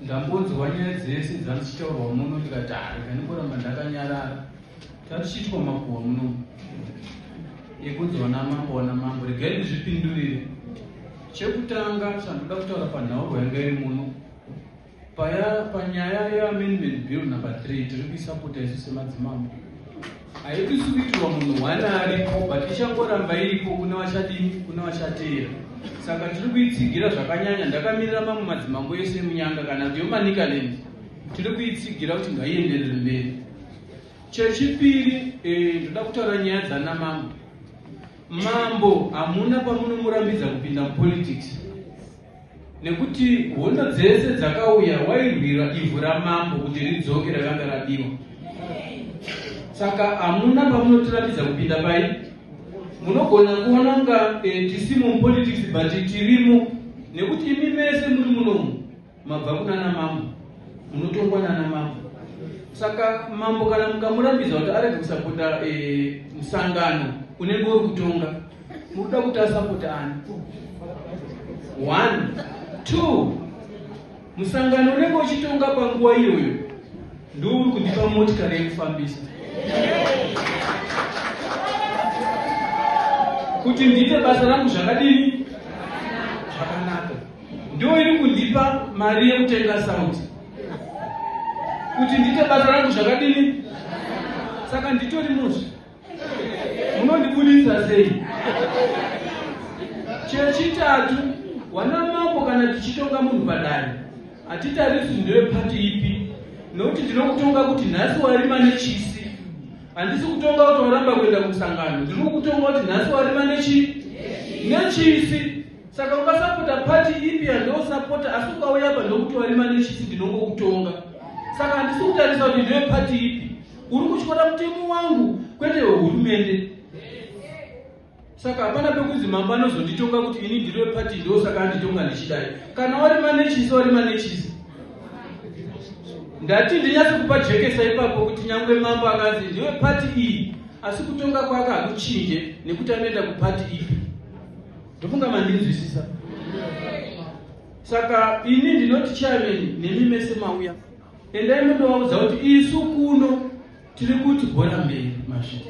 Ndambonzwa nyaya dzese dzandichitaurwa muno ndikati ah, rega ndimboramba ndakanyarara. Tatichiitwa makuhwa muno ekunzi wana mambo wana mambo, regai ndizvipindurire. Chekutanga chandoda kutaura panhaurwa yanga iri muno paya panyaya yeamendment bill number 3 tiri kuisapota isu semadzimambo. Haitisi kuitirwa munhu one aripo, but ichangoramba iripo kune vachadini, kune vachateera. Saka tiri kuitsigira zvakanyanya. Ndakamirira mamwe madzimambo ese emunyanga kana kuti yoManicaland, tiri kuitsigira kuti ngaienderere mberi. Chechipiri, ndoda kutaura nyaya dzana mambo. Mambo hamuna pamunomurambidza kupinda mupolitics, nekuti hondo dzese dzakauya wairwira ivhu ramambo kuti ridzoke rakanga rabiwa. Saka hamuna pamunotirambidza kupinda pai. Munogona kuona kunga tisimo mupolitics, but tirimo, nekuti imi mese muri munomu mabva kunana mambo, munotongwa nana mambo. Saka mambo kana mukamurambidza kuti arege kusapota musangano unenge uri kutonga, munoda kuti asapota ani? One, two, musangano unenge uchitonga panguva iyoyo ndiwo uri kundipa motikari yekufambisa kuti ndiite basa rangu zvakadini, zvakanaka. Ndiwo iri kundipa mari yekutenga sauti kuti ndiite basa rangu zvakadini. Saka nditori muzvi, munondibudisa sei? Chechitatu, wana mambo kana tichitonga munhu padare hatitarisi ndewepati ipi, nokuti ndinokutonga kuti nhasi warima nechisi. Handisi kutonga kuti waramba kuenda kumusangano, ndiri kukutonga kuti nhasi warima nechisi. Saka ungasapota pati ipi yandosapota, asi ukauya pa ndokuti warima nechisi, ndinongokutonga. Saka handisi kutarisa kuti ndewepati ipi. Uri kutyora mutemo wangu, kwete wehurumende. Saka hapana pekunzi mambo anozonditonga kuti ini ndiri wepati, ndo saka anditonga ndichidai. Kana warima nechisi, warima nechisi. Ndati ndinyatse kupa jekesa ipapo kuti nyangwe mambo akanzi ndiwe pati iyi, asi kutonga kwake hakuchinje nekuti anoenda kupati ipi. Ndofunga mandinzwisisa. Saka ini ndinoti chairman nemi mese mauya, endai mundovaudza kuti isu kuno tiri kuti bhora mberi. Mazvita.